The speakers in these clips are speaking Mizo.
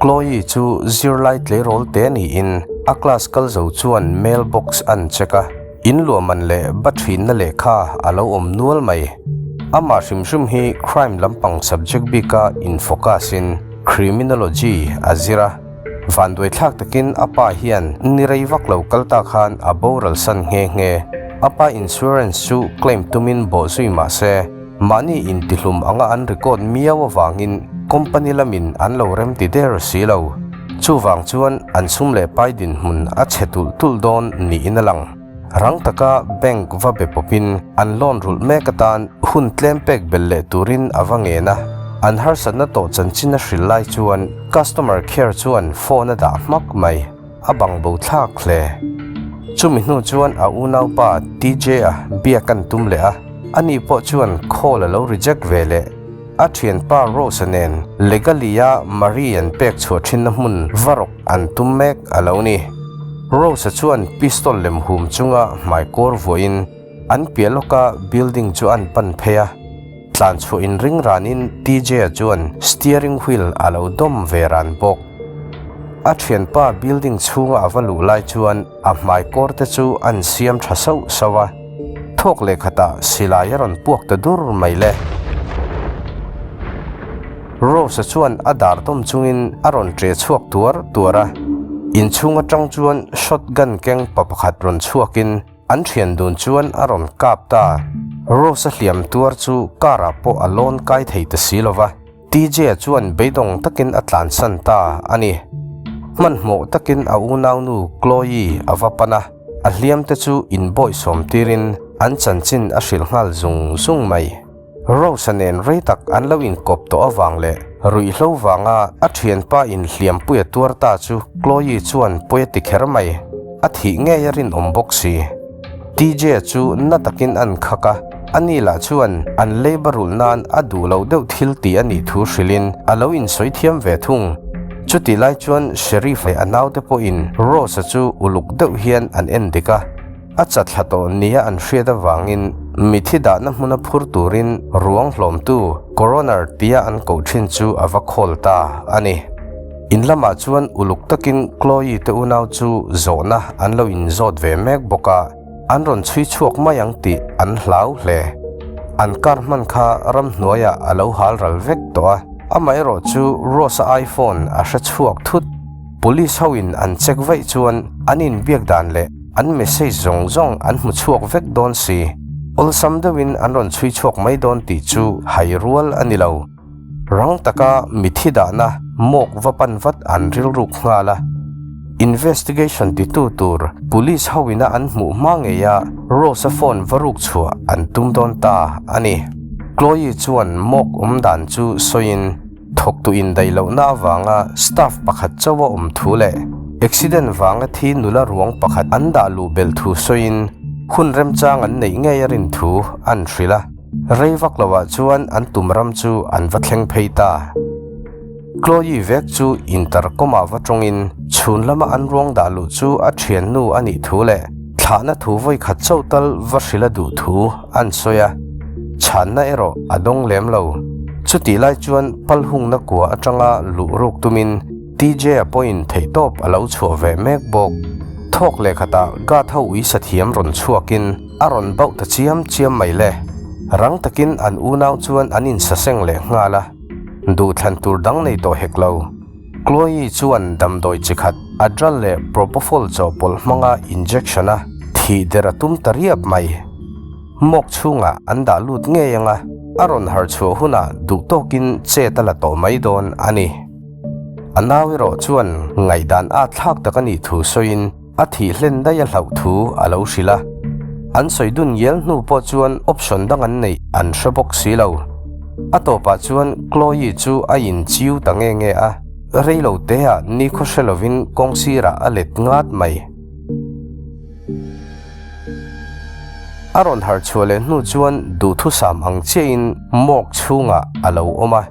Chloe chu zirlai tleirawl te niin a class kal zo chuan mail box an check a, in luahman leh ba thinna lehkha a lo awm nual mai. Amah hrim hrim hi crime lampang subject bika in focus in criminology a zir a, vanduaithlak takin a pa hian ni rei vak lo kal ta khan a boral san nghe nghe. A pa insurance chu claim tumin bawhzui mah se, Mahni intihlum anga an record miau avangin company lamin an lo remti der si lo. Chuvang chuan an sum leh pai dinhmun a chhe tulh tulh dawn niin a lang. Rang taka bank va be pawpin an loan rulh mek atan hun tlem pek belh leh turin a va ngen a. An harsatna tawh chanchin a hrilh lai chuan customer care chuan phone a dah hmak mai. A bang bo thlak hle. Chumi hnu chuan a unaupa TJ-a biak an tum leh a, ani pawh chuan call a lo reject ve leh. A thianpa Rose-a nen legally-a Marie an pek chhuah thinna hmun va rawk an tum mek a lo ni. Rose-a chuan pistol lem hum chunga hmaikawr vuahin an piah lawka building chu an pan phei a. Tlan chhuah in ring ranin TJ-a chuan steering wheel a lo dawm ve ran bawk. A thianpa building chhunga a va luh lai chuan a hmai kawr te chu an siam tha sauh sauh a. Thawk leh khatah silai a rawn puak ta dur mai le. Rose-a chuan a dar dawm chungin a rawn ṭe chhuak tuar tuar a. Inchhung atang chuan shotgun keng pa pakhat rawn chhuakin An thian dun chuan a rawn kap ta. Rose-a hliam tuar chu car-ah pawh a lawn kai thei ta si lo va, TJ-a chuan beidawng takin a tlansan ta a ni. Hmanhmawh takin a unaunu Chloe a va pan a, a hliamte chu inbawihsawm tirin an chanchin a hrilh nghal zung zung mai. Rose-a nen rei tak an lo inkawp tawh avang leh ruihhlo vanga a thianpa in hliampui a tuar ta chu Chloe chuan pawi a ti kher mai. A thih ngei a rinawm bawk si. TJ-a chu na takin an khak a, ani lah chuan an leiba rulh nan a duh loh deuh thil tih a nih thu hrilhin a lo insawi thiam ve thung. Chutih lai chuan Sheriff leh a naute pawhin Rose-a chu uluk deuh hian an en dik a. A chatthla tawh nia an hriat avangin mithi dahna hmuna phur turin ruang hlawmtu coroner tia an koh thin chu a va khawl ta a ni. In lamah chuan uluk takin Chloe te unau chu zawhna an lo inzawt ve mek bawk a, an rawn chhui chhuak mai ang tih an hlau hle. An car hman kha ramhnuaiah a lo hal ral vek tawh a, amaherawhchu Rose-a iPhone a hre chhuak thut. Police ho in an check vaih chuan an inbiak dan leh an message zawng zawng an hmu chhuak vek dawn si. Awlsam deuhin an rawn chhui chhuak mai dawn tih chu hai rual a ni lo. Rang taka mithi dahna mawk va pan vat an rilruk nghal a. Investigation titu tur police ho ina an hmuh hma ngei a Rose-a phone va ruk chhuah an tum dawn ta a ni. Chloe chuan mawk awm dan chu sawiin Thawktu indaih lohna avanga staff pakhat chauh a awm thu leh accident vanga thi nula ruang pakhat an dah luh belh thu sawiin hun remchang an neih ngei a rin thu an hrilh a, rei vak loah chuan an tum ram chu an va thleng phei ta. Chloe vek chu intercom-ah va tawngin chhun lama an ruang dah luh chu a thiannu a nih thu leh thlahna thu vawi khat chauh tal va hrilh a duh thu an sawi a, chhanna erawh a dawng lem lo. Chutih lai chuan palhungna kua atanga luh ruk tumin TJ-a pawhin theihtawp a lo chhuah ve mek bawk. Thawk leh khatah guard ho uisa thiam rawn chhuakin a rawn bauh ta chiam chiam mai le. Rang takin an unau chuan an insaseng leh nghal a, duhthlan tur dang nei tawh hek lo. Chloe chuan damdawi chi khat Adral leh Propofol chawhpawlh hmanga injection a thih der a tum ta riap mai. Mawk chhungah an dah lut ngei ang a, a rawn harh chhuah hunah duh tawkin chet a la tawh mai dawn a ni. A nau erawh chuan ngaihdan a thlak tak a nih thu sawiin a thih hlen daih a hlauh thu a lo hrilh a. An sawi dun ngial hnu pawh chuan option dang an neih an hre bawk si lo. A tawpah chuan Chloe chu a inchiu ta nge nge a, reilo teah nikhaw hre lovin kawng sirah a let ngat mai. A rawn harh chhuah leh hnu chuan duhthusam ang chiahin morgue chhungah a lo awm a,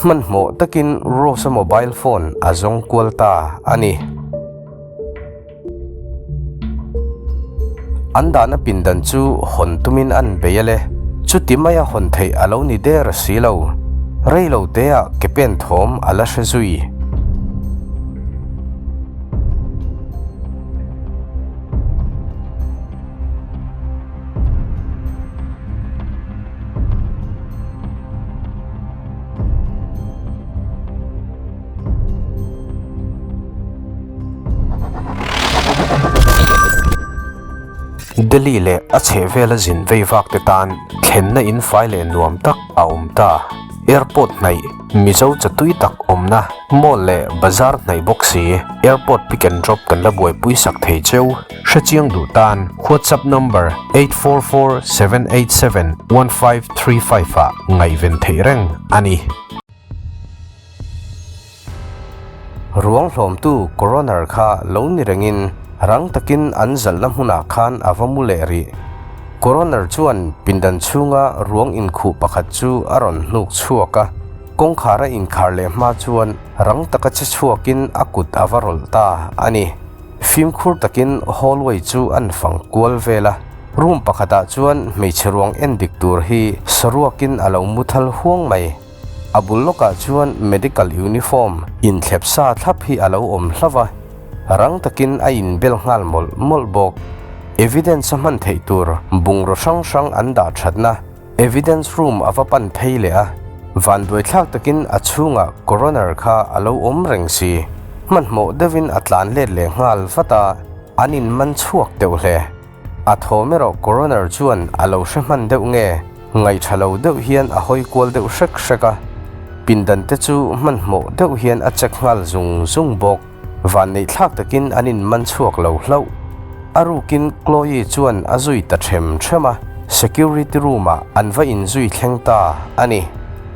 hmanhmawh takin Rose-a mobile phone a zawng kual ta a ni. An dahna pindan chu hawn tumin an bei a le, chuti maia hawn theih a lo ni der si lo. Reilo teah ke pen thawm a la hre zui. Delhi leh a chhehvela zin vei vak te tan thlenna in fai leh nuam tak a awm ta. Airport hnaih, Mizo chatui tak awmna, mall leh bazar hnaih bawk si, airport pick and drop kan la buaipui sak thei cheu. Hrechiang duh tan WhatsApp number 8447871535 ah ngaihven theih reng a ni. Ruang hlawmtu coroner kha lo ni rengin rang takin an zalhna hmunah khan a va mu leh rih. Coroner chuan pindan chhunga ruang inkhuh pakhat chu a rawn hnuk chhuak a, kawngkhar a inkhar leh hma chuan rang taka che chhuakin a kut a va rawlh ta a ni. Fimkhur takin hallway chu an fang kual vel a, room pakhatah chuan hmeichhe ruang en dik tur hi saruakin a lo mu thal huang mai. A bul lawkah chuan medical uniform inthlep sa thlap hi a lo awm hlauh a, rang takin a inbel nghal mawlh mawlh bawk. Evidence a hman theih tur bungraw hrang hrang an dah thatna evidence room a va pan phei leh a, vanduaithlak takin a chhungah coroner kha a lo awm reng si. Hmanhmawh deuhin a tlan let leh nghal vat a, an inman chhuak deuh hle. A thawm erawh coroner chuan a lo hre hman deuh nge, ngaihṭha lo deuh hian a hawi kual deuh hrek hrek a. Pindan te chu hmanhmawh deuh hian a check nghal zung zung bawk. Vanneihthlak takin an inman chhuak lo hlauh. A rukin Chloe chuan a zui ta ṭhem ṭhem a, security room ah an va inzui thleng ta a ni.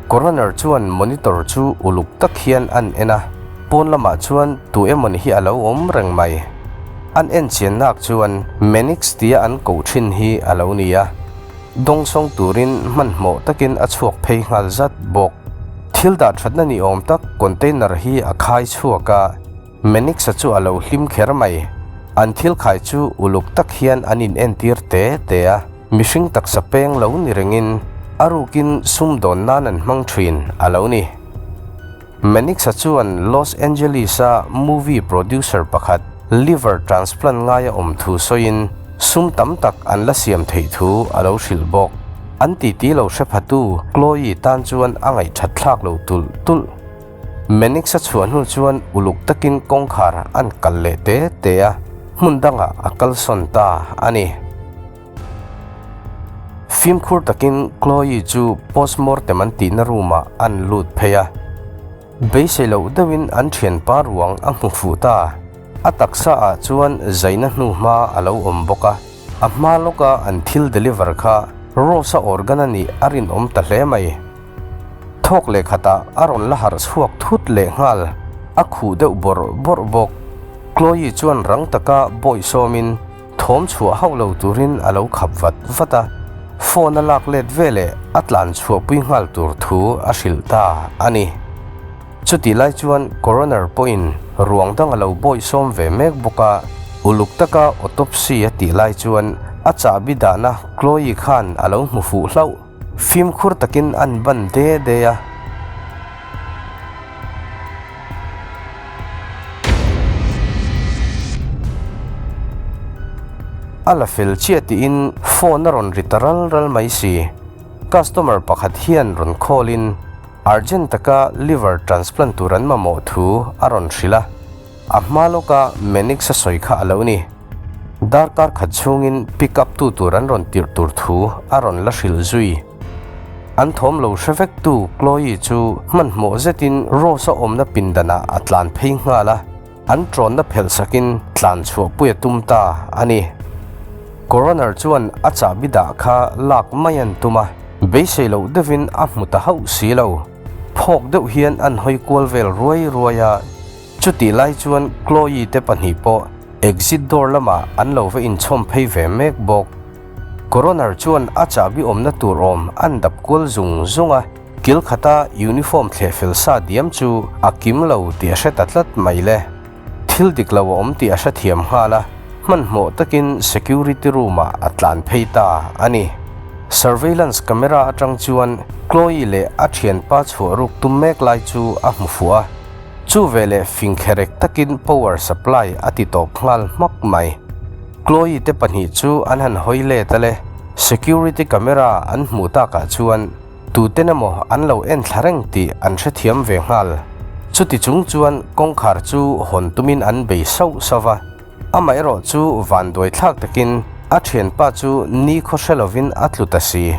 Coroner chuan monitor chu uluk tak hian an en a, pawn lamah chuan tu emawni hi a lo awm reng mai. An en chian nak chuan Manix tia an koh thin hi a lo ni a, dawngsawng turin hmanhmawh takin a chhuak phei nghal zat bawk. Thil dah thatna ni awm tak container hi a khai chhuak a, Manix-a chu a lo hlim kher mai. An thil khai chu uluk tak hian an in entir te te a, mihring taksa peng lo ni rengin a rukin sumdawn nan an hmang thin a lo ni. Manix-a chuan Los Angeles-a movie producer pakhat liver transplant ngaia awm thu sawiin sum tam tak an la siam theih thu a lo hrilh bawk. An titi lo hre phatu Chloe tan chuan a ngaihthat thlak lo tulh tulh. Manix-a chhuah hnu chuan uluk takin kawngkhar an kal leh te te a, hmun dangah a kalsawn ta a ni. Fimkhur takin Chloe chu postmortem an tihna room ah an lut phei a. Beisei loh deuhin an thianpa ruang a hmu fuh ta. A taksa ah chuan zaina hnu hma a lo awm bawk a. A hma lawka an thil deliver kha Rose-a organ a nih a rinawm ta hle mai. Thawk leh khatah a rawn la harh chhuak thut leh nghal, a khuh deuh bawrh bawrh bawk. Chloe chuan rang taka bawihsawmin Thawm chhuah hauh lo turin a lo khap vat vat a, phone a lak let veleh a tlan chhuahpui nghal tur thu a hrilh ta a ni. Chutih lai chuan coroner pawhin ruang dang a lo bawihsawm ve mek bawk a, uluk taka autopsy a tih lai chuan a chahbi dahna Chloe khan a lo hmu fuh hlauh. Fimkhur takin an ban de de a. A la fel chiah tiin phone a rawn ri ta ral ral mai si. Customer pakhat hian rawn call in urgent taka liver transplant tur an mamawh thu a rawn hrilh a. A hma lawka Manix a sawi kha a lo ni. Darkar khat chhungin pick up tu tur an rawn tirh tur thu a rawn la hrilh zui. An thawm lo hre vek tu Chloe chu hmanhmawh zetin Rose a awmna pindanah a tlan phei nghal a, an tawnna phelh sakin tlan chhuahpui a tum ta a ni. Coroner chuan a chahbi dah kha lak mai an tum a, beisei loh deuhin a hmu ta hauh si lo. Phawk deuh hian an hawi kual vel ruai ruai a. Chutih lai chuan Chloe te pahnih pawh exit door lamah an lo va inchhawm phei ve mek bawk. Coroner chuan a chahbi awmna tur awm an dap kual zung zung a, kil khata uniform thleh fel sa diam chu a kim lo tih a hre ta tlat mai le. Thil dik lo a awm tih a hrethiam nghal a, hmanhmawh takin security room ah a tlan phei ta a ni. Surveillance camera atang chuan Chloe leh a thianpa chhuah ruk tum mek lai chu a hmu fuh a. Chu veleh fingkherek takin power supply a ti tawp nghal hmak mai. Chloe te pahnih chu an han hawi let a le, security camera an hmuh takah chuan tuten emaw an lo en thla reng tih an hrethiam ve nghal. Chuti chung chuan kawngkhar chu hawn tumin an bei sauh sauh va, amaherawh chu vanduai thlak takin. A thianpa chu nikhaw hre lovin a tlu ta si.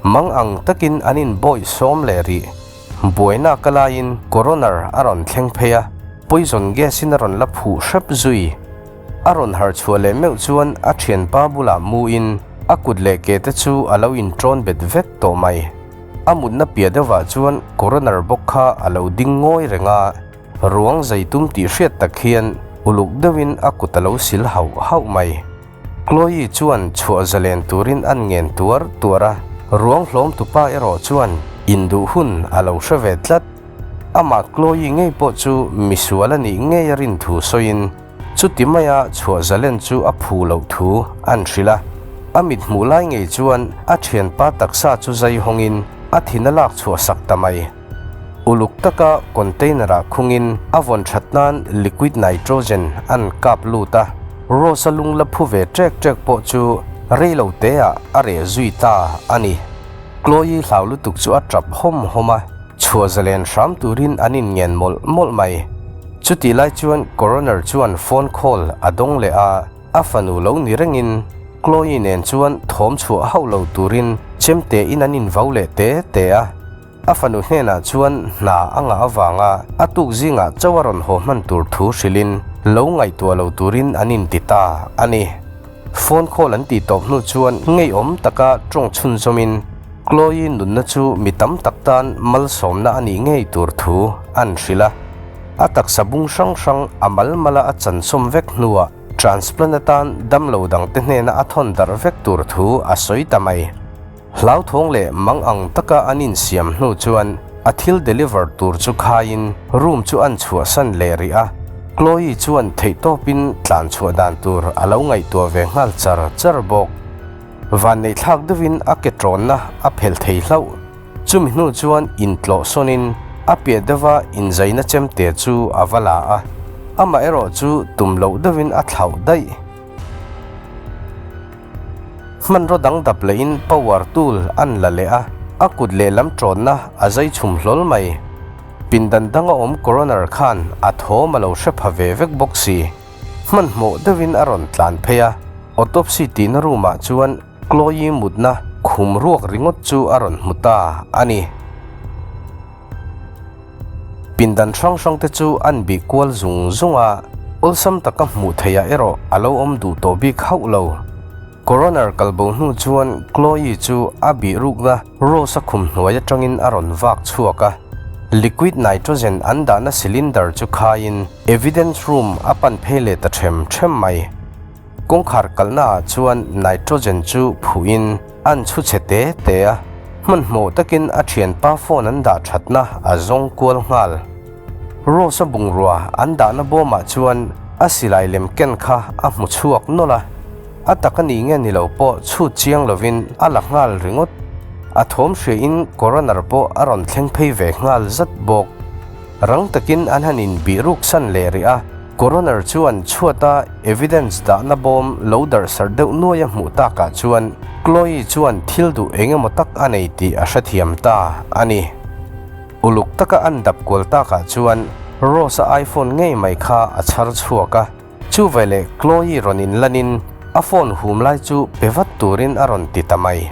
Mang ang takin an inbawih sawm leh rih. Buaina ka laiin coroner a rawn thleng phei a, poison gas-in a rawn la phuh hrep zui. A rawn harh chhuah leh meuh chuan a thianpa bulah muin a kut leh ke te chu a lo inṭawn bet vek tawh mai. A mutna piah deuhah chuan coroner bawk kha a lo ding ngawi reng a, ruang zai tum tih hriat tak hian uluk deuhin a kut a lo sil hauh hauh mai. Chloe chuan chhuah zalen turin an ngen tuar tuar a, ruang hlawm tupa erawh chuan induh hun a lo hre ve tlat. Amah Chloe ngei pawh chu misual a nih ngei a rin thu sawiin chuti maia chhuah zalen chu a phu loh thu an hrilh a. A mit hmuh lai ngei chuan a thianpa taksa chu zai hawngin a thin a lak chhuah sak ta mai. Uluk taka container-ah khungin a vawn that nan liquid nitrogen an kap lut a, Rose-a lung la phu ve ṭek ṭek pawh chu rei lo teah a reh zui ta a ni. Chloe hlau lutuk chu a ṭap hawm hawm a, chhuah zalen hram turin an inngen mawlh mawlh mai. Chutih lai chuan coroner chuan phone call a dawng leh a, a fanu lo ni rengin Chloe nen chuan thawm chhuah hauh lo turin chemte in an invau leh te te a. A fanu hnenah chuan hna a ngah avanga a tuk zingah chauh a rawn haw hman tur thu hrilhin lo ngaihtuah lo turin an inti ta a ni. Phone call an tih tawp hnu chuan ngeiawm taka tawng chhunzawmin Chloe nunna chu mi tam tak tan malsawmna a nih ngei tur thu an hrilh a. A taksa bung hrang hrang a mal mala a chansawm vek hnuah transplant atan damlo dangte hnena a thawn darh vek tur thu a sawi ta mai. Hlauthawng leh mang ang taka an insiam hnu chuan a thil deliver tur chu khaiin room chu an chhuahsan leh rih a, Chloe chuan theihtawpin tlan chhuah dan tur a lo ngaihtuah ve nghal char char bawk. Vanneihthlak deuhin a ke tawnna a phelh thei hlauh. Chumi hnu chuan intlawh sawnin a piah deuha inzaina chemte chu a va la a, amaherawh chu tum loh deuhin a thlauh daih. Hmanraw dang dap lehin power tool an la leh a, a kut lehlam tawnna a zai chhum hlawl mai. Pindan danga awm coroner khan a thawm a lo hre pha ve vek bawk si. Hmanhmawh deuhin a rawn tlan phei a, autopsy tihna room ah chuan Chloe mutna khum ruak ringawt chu a rawn hmu ta a ni. Pindan hrang hrang te chu an bih kual zung zung a, awlsam taka hmuh theihah erawh a lo awm duh tawh bik hauh lo. Coroner kalbo hnu chuan Chloe chu a bih rukna Rose-a khum hnuai atangin a rawn vak chhuak a, liquid nitrogen an dahna cylinder chu khaiin evidence room a pan phei leh ta ṭhem ṭhem mai. Kawngkhar kalna ah chuan nitrogen chu phuhin an chhu chhe te te a, hmanhmawh takin a thianpa phone an dah thatna a zawng kual nghal. Rose-a bungrua an dahna bawmah chuan a silai lem ken kha a hmu chhuak nawlh a, a tak a nih nge ni lo pawh chhut chiang lovin a la nghal ringawt. A thawm hriain coroner pawh a rawn thleng phei ve nghal zat bawk. Rang takin an han inbih ruk san leh rih a, coroner chuan chhuata evidence dahna bawm lo darhsarh deuh nuai a hmuh takah chuan Chloe chuan thil duh eng emaw tak a nei tih a hrethiam ta a ni. Uluk taka an dap kual takah chuan Rose-a iPhone ngei mai kha a chhar chhuak a, chu veleh Chloe rawn inlanin a phone hum lai chu pe vat turin a rawn ti ta mai.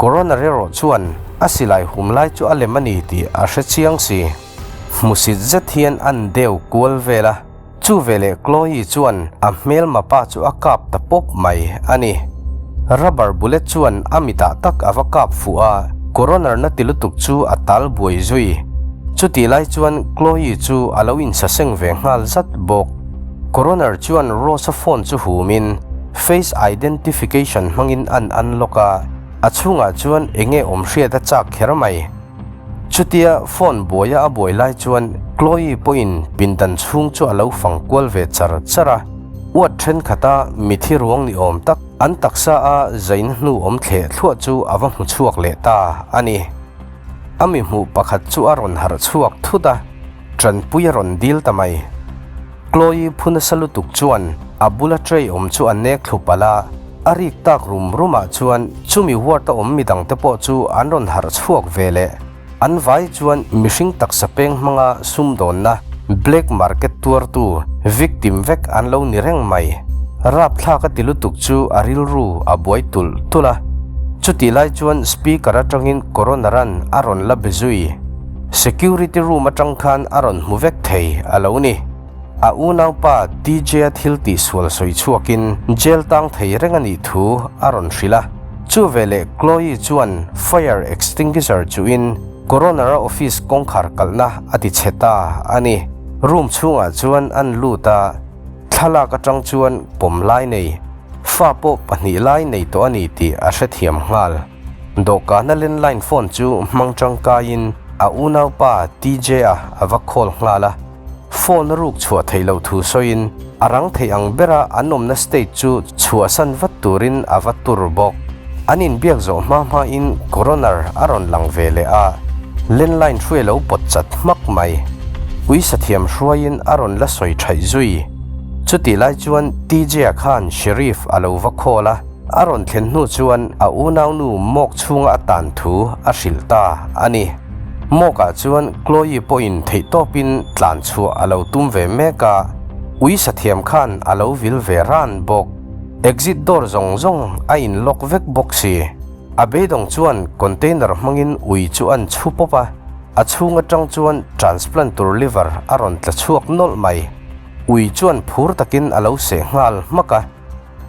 Coroner erawh chuan a silai hum lai chu a lem a ni tih a hre chiang si. Hmusit zet hian an deu kual vel a, chu veleh Chloe chuan a hmelma pa chu a kap ta pawp mai a ni. Rubber bullet chuan a mitah tak a va kap fuh a, coroner na ti lutuk chu a tal buai zui. Chutih lai chuan Chloe chu a lo insaseng ve nghal zat bawk. Coroner chuan Rose-a phone chu humin face identification hmangin an unlock a, a chhungah chuan eng nge awm hriat a chak kher mai. Chutia phone buaia a buai lai chuan Chloe pawhin pindan chhung chu a lo fang kual ve char char a, uat thenkhat-a mithi ruang ni awm tak an taksa a zaina hnu awm thleh thluah chu a va hmu chhuak leh ta a ni. A mi hmuh pakhat chu a rawn harh chhuak thut a. Tanpui a rawn dil ta mai. Chloe phu nasa lutuk chuan a bula tray awm chu a nek thlu palh a, a rik tak rum rumah chuan chumi ward a awm midang te pawh chu an rawn harh chhuak ve leh. An vai chuan mihring taksa peng hmanga sumdawnna, black market tuartu, victim vek an lo ni reng mai. Rapthlak a ti lutuk chu a rilru a buai tulh tulh a. Chutih lai chuan speaker atangin coroner-a'n a rawn la be zui. Security room atang khan a rawn hmu vek thei a lo ni. A unaupa TJ-a thil tihsual sawi chhuakin jail tang thei reng a nih thu a rawn hrilh a. Chu veleh Chloe chuan fire extinguisher chuhin coroner-a office kawngkhar kalhna a ti chhe ta a ni. Room chhungah chuan an lut a. Thlalak atang chuan pawm lai nei, fa pawh pahnih lai nei tawh a ni tih a hrethiam nghal. Dawhkana landline phone chu hmang tangkaiin a unaupa TJ-a a va call nghal a. Phone a ruk chhuah theih loh thu sawiin a rang theih ang bera an awmna state chu chhuahsan vat turin a va tur bawk. An inbiak zawh hma hmain coroner a rawn lang ve leh a, landline hruai lo pawt chat hmak mai. Ui sathiam hruaiin a rawn la sawi thaih zui. Chutih lai chuan TJ-a khan Sheriff a lo va call a, a rawn thlen hnu chuan a unaunu mawk chhunga a tan thu a hrilh ta a ni. Mawkah chuan Chloe pawhin theihtawpin tlan chhuah a lo tum ve mek a, ui sathiam khan a lo vil ve ran bawk. Exit door zawng zawng a in lock vek bawk si. A beidawng chuan container hmangin ui chu an chhu pawp a, a chhung atang chuan transplant tur liver a rawn tla chhuak nawlh mai. Ui chuan phur takin a lo seh nghal hmak a,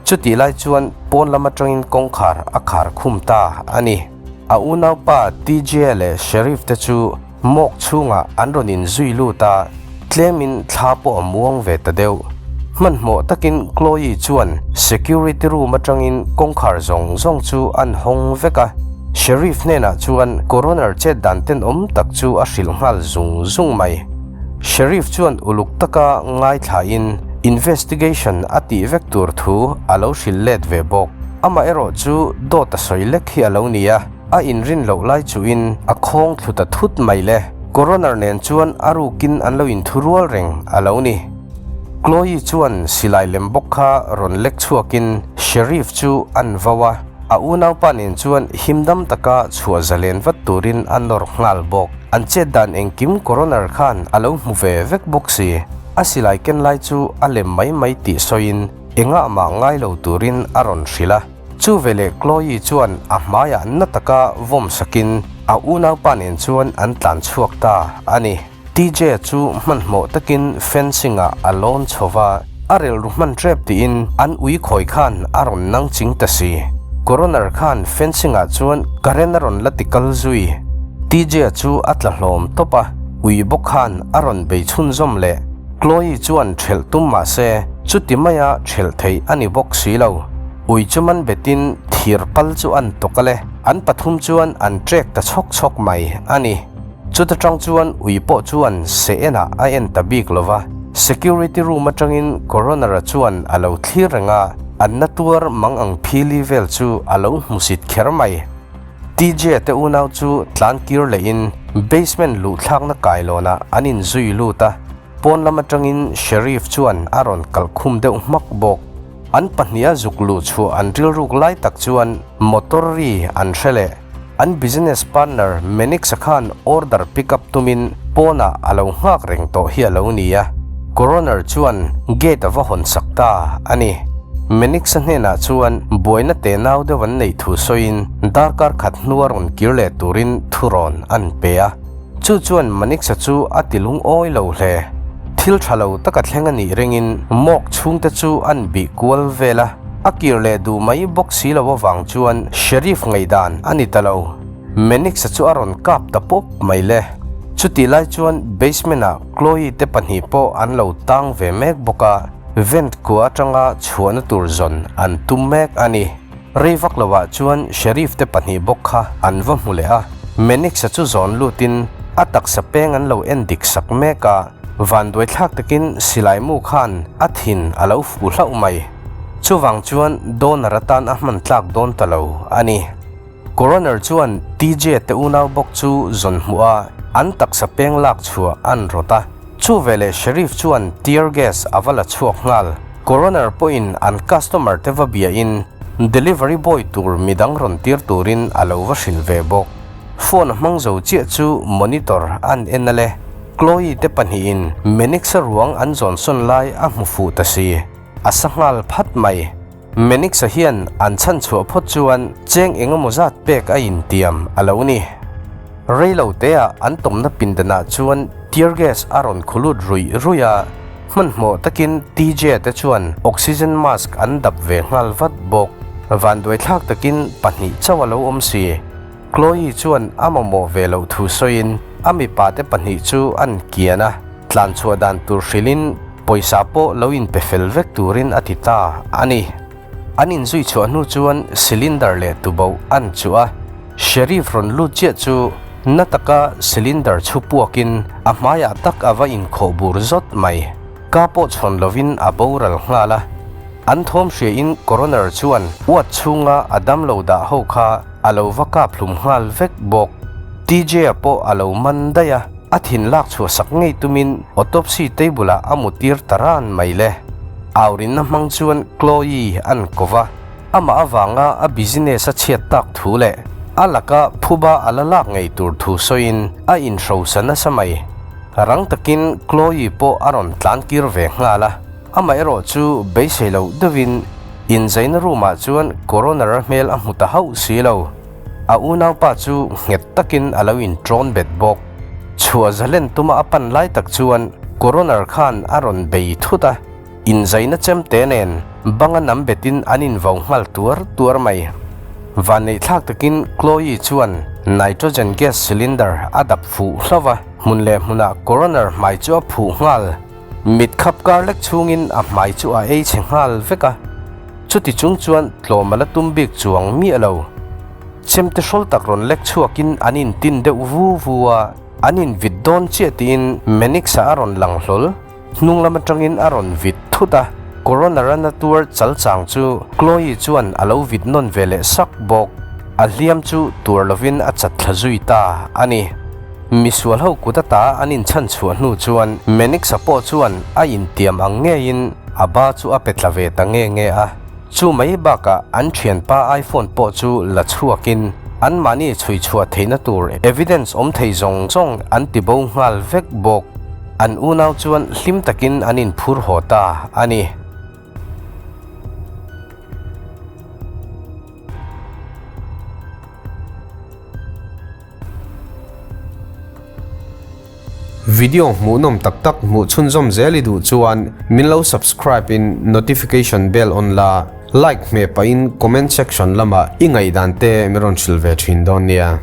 chutih lai chuan pawn lam atangin kawngkhar a khar khum ta a ni. A unaupa TJ leh Sheriff te chu Mawk chhungah an rawn inzui lut a, tlemin thla pawh a muang ve ta deuh. Hmanhmawh takin Chloe chuan security room atangin kawngkhar zawng zawng chu an hawng vek a, Sheriff hnenah chuan coroner chet dan tenawm tak chu a hrilh nghal zung zung mai. Sheriff chuan uluk taka ngaithlain investigation a tih vek tur thu a lo hrilh let ve bawk. Amaherawh chu dawt a sawi lek hi a lo ni a. A inrin loh lai chuhin a khawng thlu ta thut mai le. Coroner nen chuan a rukin an lo inthu rual reng a lo ni. Chloe chuan silai lem bawk kha rawn lek chhuakin Sheriff chu an vau a, a unaupa nen chuan himdam taka chhuah zalen vat turin a nawr nghal bawk. An chet dan engkim Coroner khan a lo hmu ve vek bawk si. A silai ken lai chu a lem mai mai tih sawiin engah mah ngai lo turin a rawn hrilh a. Chu veleh Chloe chuan a hmaiah na taka vawm sakin a unaupa nen chuan an tlan chhuak ta a ni. TJ chu hmanhmawh takin fencing ah a lawn chho va, a relru hman tep tiin an ui khawi khan a rawn nang ching ta si. Coroner khan fencing ah chuan current a rawn la ti kal zui. TJ chu a tla hlawm tawp a, ui bawk khan a rawn bei chhunzawm leh. Chloe chuan ṭhelh tum mah se, chuti maia ṭhelh theih a ni bawk si lo. Ui chu man betin thir pal chu an tawk a le, an pathum chuan an ṭek ta chhawk chhawk mai a ni. Chuta ṭang chuan ui pawh chuan se enah a en ta bik lo va, security room aṭangin coroner-a chuan a lo thlir reng a, an na tuar mang ang phili vel chu a lo hmusit kher mai. TJ te unau chu tlan kir lehin basement luhthlakna kailawnah an inzui lut a, pawn lam atangin Sheriff chuan a rawn kalh khum deuh hmak bawk. An pahniha zuk luh chhuah an rilruk lai tak chuan motor ri an hre leh. An business partner Manix-a khan order pick up tumin pawnah a lo nghak reng tawh hi a lo ni a, Coroner chuan gate a va hawn sak ta a ni. Manix-a hnenah chuan buaina tenau deuh an neih thu sawiin darkar khat hnua rawn kir leh turin thurawn an pe a. Chu chuan Manix-a chu a ti lungawi lo hle. Thil tha lo taka thleng a nih ringin mawk chhungte chu an bih kual vel a, a kir leh duh mai bawk si lo avang chuan Sheriff ngaihdan a ni ta lo. Manix-a chu a rawn kap ta pawp mai le. Chutih lai chuan basement-ah Chloe te pahnih pawh an lo tang ve mek bawk a, vent kua atanga chhuahna tur zawn an tum mek a ni. Rei vak lovah chuan Sheriff te pahnih bawk kha an va hmu leh a, Manix-a chu zawn lutin a taksa peng an lo en dik sak mek a, vanduai thlak takin silai mu khan a thin a lo fu hlauh mai. Chuvang chuan donor atan a hman tlak dawn ta lo a ni. Coroner chuan TJ te unau bawk chu zawn hmuh a, an taksa peng lak chhuah an rawt a. Chu veleh Sheriff chuan tear gas a va la chhuak nghal. Coroner pawhin an customer te va biahin delivery boy tur midang rawn tir turin a lo va hrilh ve bawk. Phone a hmang zo chiah chu monitor an en a le. Chloe te pahnihin Manix-a ruang an zawn sawn lai a hmu fuh ta si. a sa nghal phat mai. Mannix-a hian an chhan chhuah phawt chuan cheng eng emaw zat pek a intiam a lo ni. Rei lo teah an tawmna pindanah chuan tear gas a rawn khu lut ruih ruih a, hmanhmawh takin TJ te chuan oxygen mask an dap ve nghal vat bawk. Vanduaithlak takin pahnih chauh a lo awm si. Chloe chuan a mamawh ve loh thu sawiin a mipa te pahnih chu an kian a, tlan chhuah dan tur hrilhin pawisa pawh lo inpe fel vek turin a ti ta a ni. An inzui chhuah hnu chuan cylinder leh tuboh an chuh a, Sheriff rawn lut chiah chu na taka cylinder chhu puakin a hmaiah tak a va inkhawh bur zawt mai. Ka pawh chhawn lovin a boral nghal a. An thawm hriain coroner chuan uat chhunga a damlo dah ho kha a lo va kap hlum nghal vek bawk. TJ-a pawh a lo man daih a, a thin lak chhuah sak ngei tumin autopsy table-ah a mu tir ta ran mai le. Aurinna hmang chuan Chloe an ko va, amah avanga a business a chhiat tak thu leh a laka phuba a la lak ngei tur thu sawiin a inhrosa nasa mai. Rang takin Chloe pawh a rawn tlan kir ve nghal a. Amaherawh chu beisei loh deuhin inzaina room ah chuan coroner a hmel a hmu ta hauh si lo. A unaupa chu nghet takin a lo inṭawn bet bawk. Chhuah zalen tuma a pan lai tak chuan coroner khan a rawn bei thut a, inzaina chemte nen banga nam betin an invau nghal tuar tuar mai. Vanneihthlak takin Chloe chuan nitrogen gas cylinder a dap fuh hlauh a, hmun leh hmunah coroner hmai chu a phuh nghal. Mit khap kar lek chhungin a hmai chu a ei chhe nghal vek a, chuti chung chuan tlawm a la tum bik chuang miah lo. Chemte hrawl tak rawn lek chhuakin an intin deuh vu vu a, an invit dawn chiah tiin Mannix-a a rawn lang hlawl. Hnung lam atangin a rawn vit thut a, Coroner a na tuar chal chang chu Chloe chuan a lo vit nawn ve leh sak bawk. A hliam chu tuar lovin a chat thla zui ta a ni. Misual ho kut ata an inchhan chhuah hnu chuan Mannix-a pawh chuan a intiam ang ngeiin a ba chu a pe tla ve ta nge nge a. Chu mai bakah an thianpa iPhone pawh chu la chhuakin anmahni chhui chhuah theihna tur evidence awm thei zawng zawng an ti bo nghal vek bawk. An unau chuan hlim takin an inphur haw ta a ni. Video hmuhnawm tak tak hmuh chhunzawm zel i duh chuan min lo subscribe in notification bell on la, like hmeh pahin comment section lamah i ngaihdan te min rawn hrilh ve thin dawn nia.